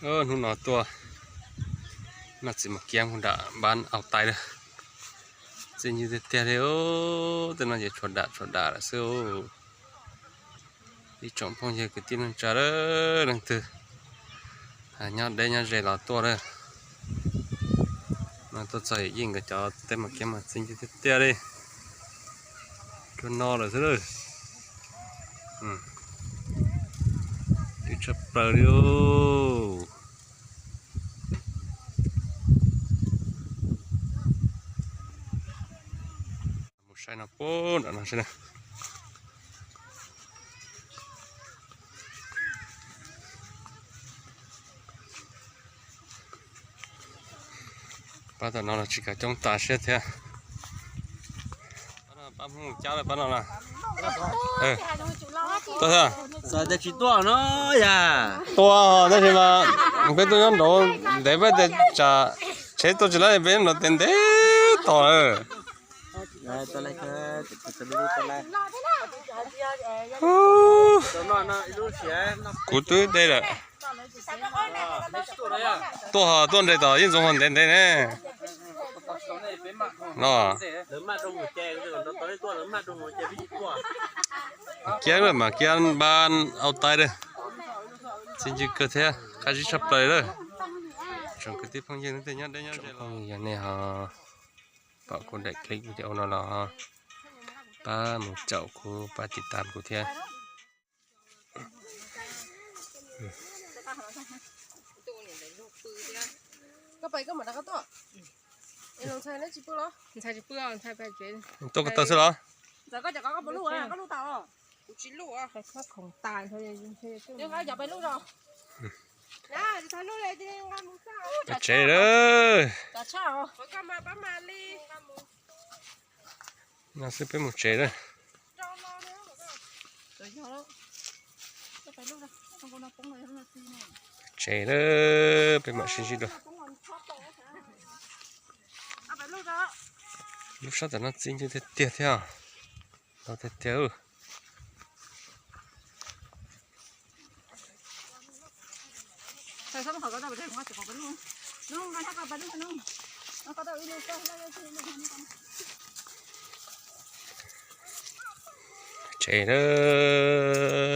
Hnub no tuaj noj txiv mos kiab nram npab Au Taib lawm. Txi ncw tiag tiag li. Tej no ces tshuav dam tshuav dam lawm xwb. Ib tsoom phooj ywg kwv tij neej tsa, leej twg nyob deb nyob ze los tuaj lawm. No tuaj txog yawm yij nkawd cov tej mos kiab mas txi ncw tiag tiag li. Cuag no lawm xwb. Twb tshaj plaws li. Mus saib no puag nram no seb na. Pab tom no los tsis kav coob tas siab thiab. Pab Hmoob cab lawm pab no na. Tuaj tsis tuaj no yog. Tuaj tab sis mas peb tuaj nyob nraud ntev, peb tias tsam tsheb tuaj tsis laib peb nyob nraud ntev ntev tos lawm. Kuv twb deb lawm. Tuaj ho tuaj nres tom Yeej Ntxoov ho ntev ntev ne. No, kiab mas kiab npab Au Taib lawm. Txi ncw kawg thiab qab zib tshaj plaws lawm. Tsoom kwv tij phooj ywg nej tej nyob deb nyob ze los yog nej ho pom kuv daim clip video no los pab mus caum kuv, pab tiv tam kuv thiab. Tuaj ko taw xwb los? Tsev lawm. No xwb peb mus tsev lawm. Tsev lawm, peb mam sib ntsib dua. Lub sab tom no txi ncw tiag tiag thiab. Ntau tiag tiag. Tsev lawm,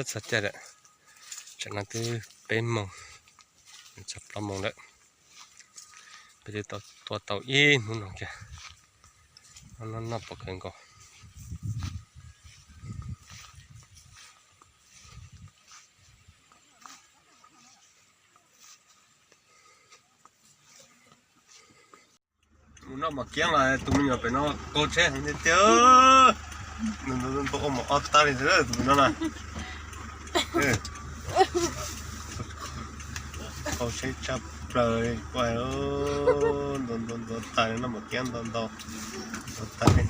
txog caij lawm. Tsam no twb peb moos, txog plaub moos lawm. Peb twb tuaj tau ib hnub no kiag. Noj noj pom kawg nkaus. Mus noj mos kiab los tus me nyuam pem no qaug tsheb heev tiag tiag. Nws ntaus ua mos ob tag li ntawd tus me no na. Qaug tsheb tshaj plaws li, ntaus ntaus ntaus tas li, noj mos kiab ntaus ntaus ntaus tas li.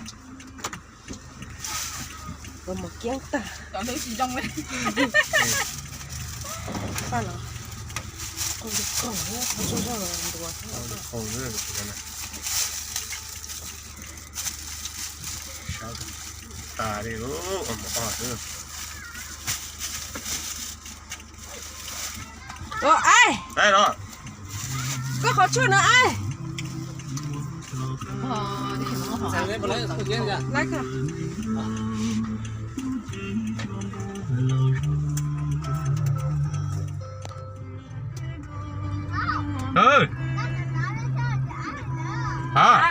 Mos kiab tag. Tas li, ua mos ob xwb. Koj qhov tshuaj no ai. Hab,